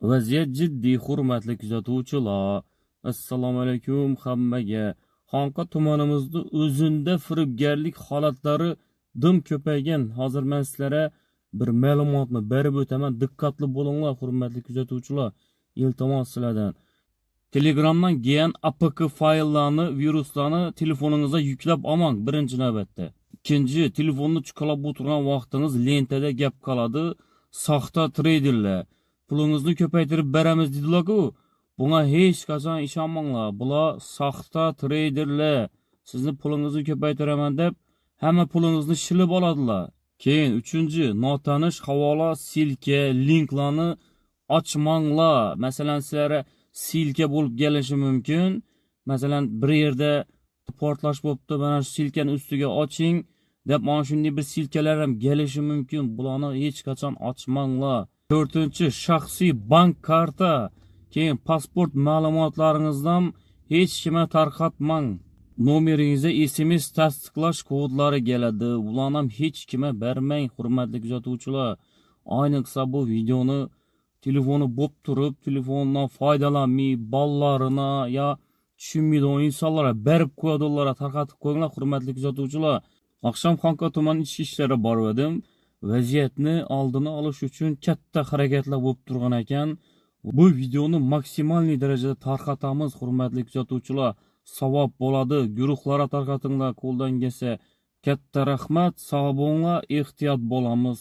Vaziyat jiddiy, hurmatli kuzatuvchilar. Assalomu alaykum hammaga. Xonqa tumanimizda o'zida firibgarlik holatlari dim ko'paygan. Hozir men sizlarga bir ma'lumotni berib o'taman. Diqqatli bo'linglar, hurmatli kuzatuvchilar. Iltimos sizlardan. Telegramdan kelgan APK fayllarni, viruslarni telefoningizga yuklab olmang birinchi navbatda. Ikkinchi, telefonni chuqalab o'tirgan vaqtingiz lentada gap qoladi. Soxta treyderlar pulingizni ko'paytirib beramiz dedilar-ku. Bunga hech qachon ishonmanglar. Bular soxta treyderlar. Sizni pulingizni ko'paytiraman deb hamma pulingizni shilib oladilar. Keyin uchinchi, notanish havola, ссылка, linklarni ochmanglar. Masalan, sizlarga ссылка bo'lib kelishi mumkin. Masalan, bir yerda portlash bo'libdi, mana shu ссылка ni ustiga oching deb mana shunday bir ссылка lar ham kelishi mumkin. Bularni hech qachon ochmanglar. To'rtinchi, shaxsiy bank karta, keyin pasport ma'lumotlaringizni ham hech kimga tarqatmang. Nomeringizga SMS tasdiqlash kodlari keladi. Ularni ham hech kimga bermang, hurmatli kuzatuvchilar. Ayniqsa bu videoni telefoni bo'lib turib, telefondan foydalanmay, bolalarini yo tushunmaydigan insonlarga berib qo'yadiganlarga tarqatib qo'yinglar, hurmatli kuzatuvchilar. Oqshom Xonqa tuman ichki ishlari borib edim. Vaziyatni oldini olish uchun katta harakatlar bo'lib turgan ekan. Bu videoni maksimalniy darajada tarqatamiz, hurmatli kuzatuvchilar. Savob bo'ladi. Guruhlarga tarqatinglar qo'ldan kelsa. Katta rahmat, sog' bo'linglar, ehtiyot bo'lamiz.